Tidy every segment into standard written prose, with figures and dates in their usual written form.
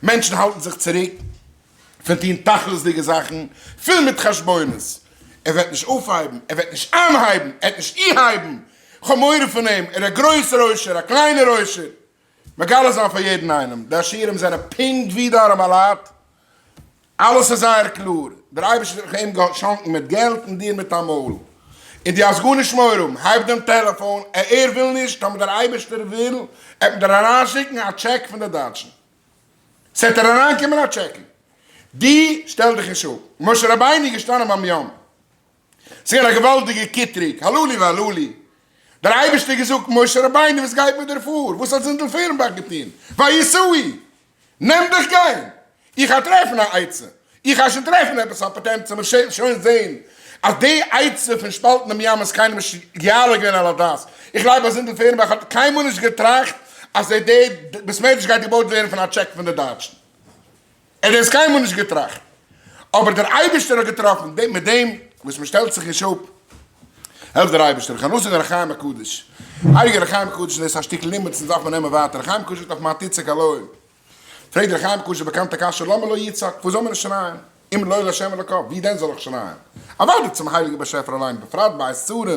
מענטשן האלטן זיך צוריק פון טון תכלית'דיגע זאכן, פול מיט חשבונות, ער וועט נישט אויפהייבן, ער וועט נישט איינהייבן, ער וועט נישט איהייבן, כ'האב מורא פון אים, ער איז א גרויסער עושר, א קליינער עושר. מגלה זיין פאר יעדן איינעם, די עשירים זענען פונקט ווי די ארעמעלייט, אלעס איז זייער קלאר, דער אייבערשטער האט אים געשאנקן מיט געלט און דיר מיט א מויל, און דו האסט גארנישט מורא האבן, הייב דעם טעלעפאן, ער וויל נישט, טאמער דער אייבערשטער וויל, עט מען דיר אריינשיקן א טשעק פון די דייטשן, ס'עט דיר אריינקומען א טשעקל, דו שטעל דיך נישט אפ, משה רבינו איז געשטאנען ביים ים, ס'איז געווען א געוואלדיגע קיטרוג, הללו והללו, דער אייבערשטער האט געזאגט, משה רבינו וואס גייט מיט דיר פאר, וואס האט זונדל פערנבאך געטון, ויסעו, נעם דיך גיין, איך גיי טרעפן א עצה, איך גיי שוין טרעפן עפעס א פאטענט צו מיר שוין זען אז די עצה פון שפאלטן דעם ים איז קיינעם נישט יעלה געווען על הדעת, איך גלייב אז זונדל פערנבאך האט קיינמאל נישט געטראכט אז די בית מדרש גייט געבויט ווערן פון א טשעק פון די דייטשן. ער האט דאס קיינמאל נישט געטראכט, אבער דער אייבערשטער האט געטראפן, מיט דעם וואס מען שטעלט זיך נישט אפ, העלפט דער אייבערשטער. איך אנזאגן ר' חיים הקדוש, הייליגער ר' חיים הקדוש, און דאס איז א שטיקל לימוד וואס דארף מען נעמען ווייטער, ר' חיים הקדוש זאגט אויף מה תצעק אלי, פרעגט דער ר' חיים הקדוש די באקאנטע קשיא, למה לא יצעק, וואס זאל מען נישט שרייען, אם לא לה' אלוקיו, ווי דען זאל איך שרייען, אוודאי צום הייליגן באשעפער אליין, בפרט בעת צרה,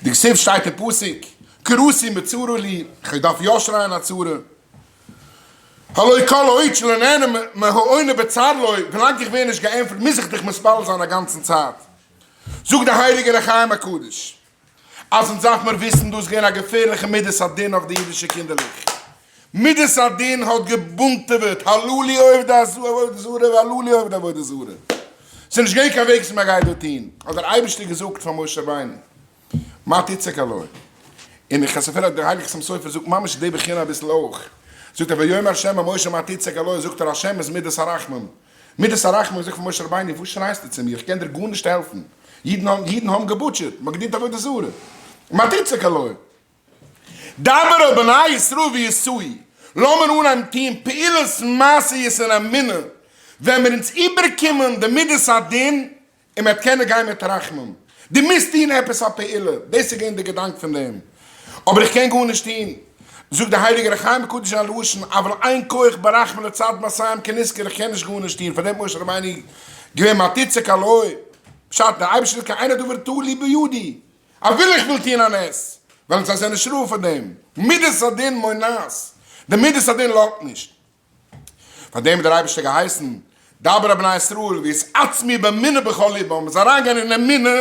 דכתיב שטייט אין פסוק, קראתי מצרה לי, כ'דארף יא שרייען א צרה. הלא כל עוד שלא נענה מהעונה בצר לו, ווילאנג איך ווער נישט געענטפערט מוז איך דיך מתפלל זיין א גאנצן צייט. זאגט דער הייליגער אור החיים הקדוש, אז אונז דארף מיר וויסן דא איז געווען א געפערליכע מידת הדין אויף די אידישע קינדערלעך. מידת הדין האט געבונטעוועט, הללו עובדי עבודה זרה והללו עובדי עבודה זרה. ס'איז נישט געווען קיין וועג וואס מען גייט דא טון, האט דער אייבערשטער געזאגט פאר משה רבינו, מה תצעק אלי? און איך האס אפילו דער הייליגער חתם סופר זאגט ממש די בחינה אביסל אויך, זאגט ער ויאמר ה' אל משה מה תצעק אלי, זאגט ער השם איז מידת הרחמים, מידת הרחמים זאגט פאר משה רבינו וואס שרייסטו צו מיר איך קען דיר גארנישט העלפן, אידן האבן אידן האבן געבוטשערט, מען האט געדינט עבודה זרה, מה תצעק אלי? דבר אל בני ישראל ויסעו, לאמיר אנהייבן טון פעולות מעשיות אין אמונה, ווען מיר אונז איבערקומען די מידת הדין און מען וועט קענען גיין מיט רחמים. דו מוזט טון עפעס א פעולה, דאס איז געווען די געדאנק פון דעם. אבער איך קען גארנישט טון. זאגט דער הייליגער אור החיים הקדוש אין א לשון, אבל אין כח ברחמים לצד מעשיהם כנזכר, איך קען נישט גארנישט טון, פאר דעם האט משה רבינו געווען מה תצעק אלי, פשט, דער אייבערשטער זאגט כי אין הדבר תלוי בידי, אפילו איך וויל טון א נס, וועלן זיי זיין נישט ראוי פאר דעם, מידת הדין מונעת, די מידת הדין לאזט נישט. פאר דעם האט דער אייבערשטער געהייסן, דבר אל בני ישראל ויתעצמו באמונה בכל לבם, מען זאל אריינגיין אין אמונה,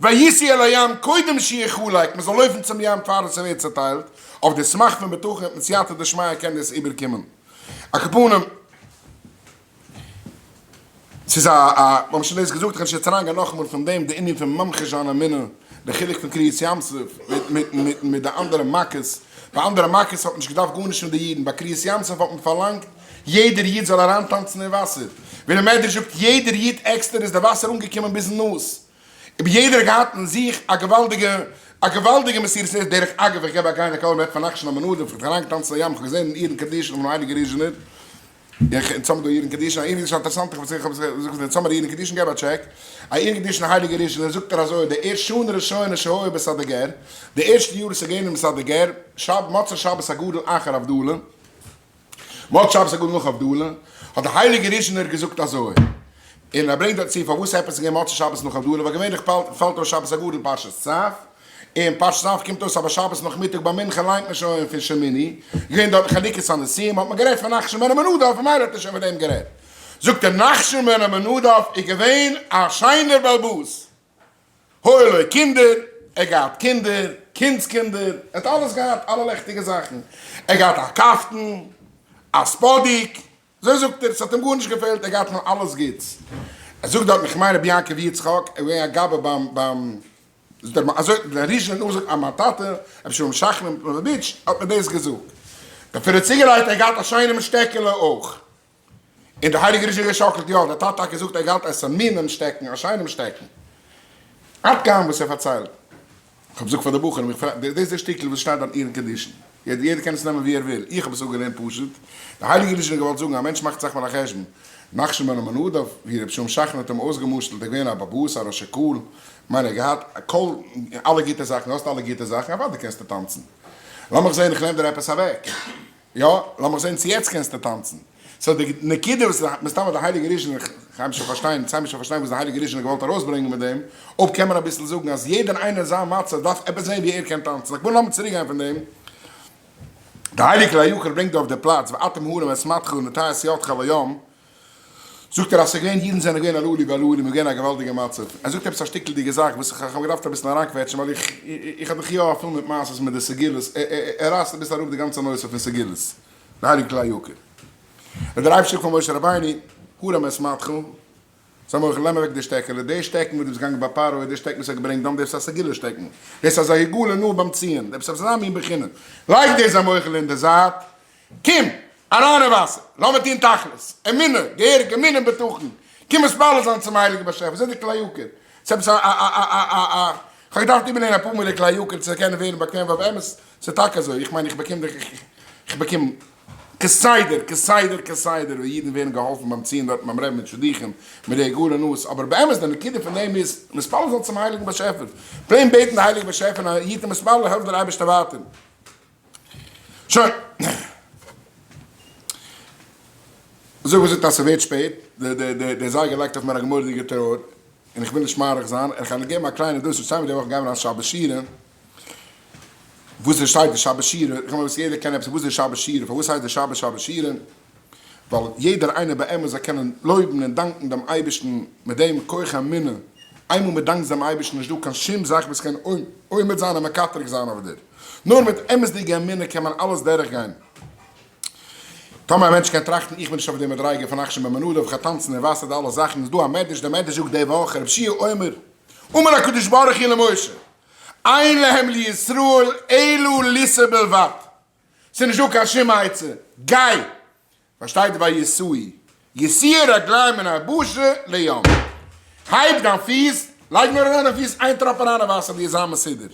ויסעו אל הים קודם שיחלק, מען זאל לויפן צום ים פאר עס ווערט צעטיילט, אויף די סמך פון בטחון מיט סייעתא דשמיא קען דאס איבערקומען. על כל פנים. ס'איז א א, מ'האט שוין דאס געזאגט, איך וועל נישט יעצט אריינגיין נאכאמאל פון דעם, די ענין פון ממחיש זיין אמונה, די חילוק פון קריעת ים סוף מיט מיט מיט מיט די אנדערע מכות, ביי אנדערע מכות האט מען נישט געדארפט גארנישט פון די אידן, ביי קריעת ים סוף האט מען פארלאנגט יעדער איד זאל אריינטאנצן אין וואסער, ווי דער מדרש זאגט יעדער איד עקסטער איז די וואסער אנגעקומען ביזן נאז, און יעדער האט געהאט אין זיך א געוואלדיגע א געוואלדיגע מסירות נפש, דרך אגב איך געב א גיין לקול מ'רעדט פון נחשון עמינדב, איך האב אריינגעטאנצן אין ים, איך האב געזען אין עירין קדישין פונעם הייליגן ריזשינער, איך אונז האבן דא עירין קדישין, א עירין קדישין אינטערעסאנט איך האב געזאגט אונז האבן עירין קדישין געב א טשעק, א עירין קדישין הייליגער ריזשינער זאגט ער אזוי די ערשט שנה ראשונה שהיה בסאדיגער, די ערשטע יאר וואס איז געווען אין סאדיגער, שב מוצאי שבת הגדול אחר הבדלה, מוצאי שבת הגדול נאך הבדלה, האט די הייליגער ריזשינער געזאגט אזוי, און ער ברענגט דארט צו פארוואס עפעס איז געווען מוצאי שבת נאך הבדלה, ווייל געווענליך פאלט אויס שבת הגדול פרשת צו, און פרשת צו קומט אויס אבער שבת נאכמיטאג ביי מנחה ליינט מען שוין פון שמיני, געווען דארט חנוכת הנשיאים האט מען גערעדט פון נחשון בן עמינדב, ממילא האט ער שוין פון דעם גערעדט. זאגט ער נחשון בן עמינדב איז געווען א שיינער בעל הבית, היו לו קינדער, ער האט געהאט קינדער, קינדס קינדער, ער האט אלעס געהאט, אלע לעכטיגע זאכן, ער האט געהאט א קאפטן, א ספאדיק, אזוי זאגט ער, ס'האט אים גארנישט געפעלט, ער האט געהאט פון אלעס גוטס. ער זאגט דארט, איך מיין רבי יעקב יצחק, ער איז געווען א גבאי ביים, ביים, זאגט ער, אזוי, דער ריזשינער האט נאכגעזאגט אז מיין טאטע, רבי שלום שכנא מלובביטש, האט מיר דאס געזאגט. דערפאר האט צוגעלייגט, ער האט געהאט א שיינעם שטעקעלע אויך. און דער הייליגער ריזשינער האט געשאקלט, יא, דער טאטע האט געזאגט, ער האט געהאט א מינעם שטעקן, א שיינעם שטעקן. עד כאן וואס ער פארציילט. כ'האב געזאגט פאר די בחורים, איך פרעג, דאס איז די שטיקל וואס שטייט דארט אין עירין קדישין, יעדער קען עס נעמען ווי ער וויל, איך האב עס אפגעלערנט פשוט, די הייליגע ריזשינער האט געוואלט זאגן, א מענטש מאכט זיך מאל א חשבון, נחשון בן עמינדב, ווי רבי שלום שכנא האט אים אויסגעמשל'ט, ער איז געווען א באבאס, א ראש הקהל, כ'מיין ער האט געהאט כל, אלע גוטע זאכן, דו האסט אלע גוטע זאכן, אוודאי קענסטו טאנצן. לאמיך זען איך נעם דיר עפעס אוועק. יא, לאמיך זען צו יעצט קענסטו טאנצן. so די נקודה וואס מסתמא די הייליגע ריזשינער, כ'הייב שוין פארשטיין, צו הייב שוין פארשטיין וואס די הייליגע ריזשינער האט געוואלט ארויסברענגען מיט דעם, אויב קען מען אביסל זאגן אז יעדער איינער אין זיין מצב דארף עפעס זען ווי ער קען טאנצן. אבער לאמיר צוריק גיין פון דעם. די הייליגע כלי יקר ברענגט דא אויף די פלאץ ואתם הרם את מטך ונטע את ידך על הים, זאגט ער אז ס'איז געווען אידן זענען געווען הללו והללו און געווען א געוואלדיגע מצב. ער זאגט עפעס א שטיקלדיגע זאך וואס איך האב געדארפט אביסל אריינקוועטשן ווייל איך איך האב דאך יא פול מיט מעשות מיט די סגולות, ער רייסט אביסל אראפ די גאנצע נושא פון סגולות, די הייליגע כלי יקר. ווען דער אייבערשטער זאגט פאר משה רבינו, הרם את מטך, זיי מוחל נעם אוועק די שטעקעלע, די שטעקן וואס דו ביסט געגאנגען ביי פרעה, די שטעקן וואס האט געברענגט דם, דאס איז א סגולה שטעקן, דאס איז א הגעלה נאר ביים ציון, דאס איז אזא מין בחינה, לייג דאס זיי מוחל אין די זייט, קום אריין אין וואסער, לאמיר טון תכלית, אמונה, געהעריג אמונה און בטחון, קום מתפלל זיין צום הייליגן באשעפער, זע די כלי יקר, ס'איז עפעס א א א א א א, כ'האב געדארפט איבערלערנען אפאר מאל די כלי יקר צו קענען ווערן באקוועם, ווייל באמת ס'איז טאקע אזוי, איך מיין איך באקום די, איך באקום כסדר, כסדר, כסדר ווי אידן ווערן געהאלפן ביים ציון דארטן ביים רבי'ן מיט שידוכים, מיט די גאר הנאות, אבער באמת די נקודה פון דעם איז, מתפלל זיין צום הייליגן באשעפער, plain בעטן די הייליגע באשעפער און א איד איז מתפלל העלפט דער אייבערשטער ווייטער. שוין. אזוי ווי געזאגט אז ס'ווערט שפעט, דער זייגער לייגט אויף מיר א גמור'דיגע טעראר, און איך וויל נישט מאריך זיין, איך גיי געבן א קליינע דאס, וואס די וואך גייען מיר א שבת שירה, וואס עס שטייט די שבת שירה, איך מיין וואס יעדער קען עפעס, וואס איז שבת שירה, פארוואס הייסט די שבת שבת שירה, ווייל יעדער איינער באמת זאל קענען לויבן און דאנקן דעם אייבערשטן מיט דעם כח האמונה, איינמאל מען דאנקט דעם אייבערשטן נישט דא קיין שום זאך וואס קען עומד זיין און מקטרג זיין אויף דיר, נאר מיט אמת'דיגע אמונה קען מען אלעס דורכגיין. טאמער א מענטש קען טראכטן איך בין נישט אויף די מדריגה פון נחשון בן עמינדב, איך גיי טאנצן אין וואסער די אלע זאכן, איז דא א מדרש, דער מדרש זאגט די וואך, רב שיע אומר, אמר הקדוש ברוך הוא למשה, אין להם לישראל אלא לישא בלבד, ס'איז נישט דא קיין שום עצה, גיי! פארשטייט ויסעו, יסיע רגליים מן היבשה לים, הייב דיין פיס, לייג נאר אריין דיין פיס איין טראפ אריין אין וואסער ווי עס זיין מסודר.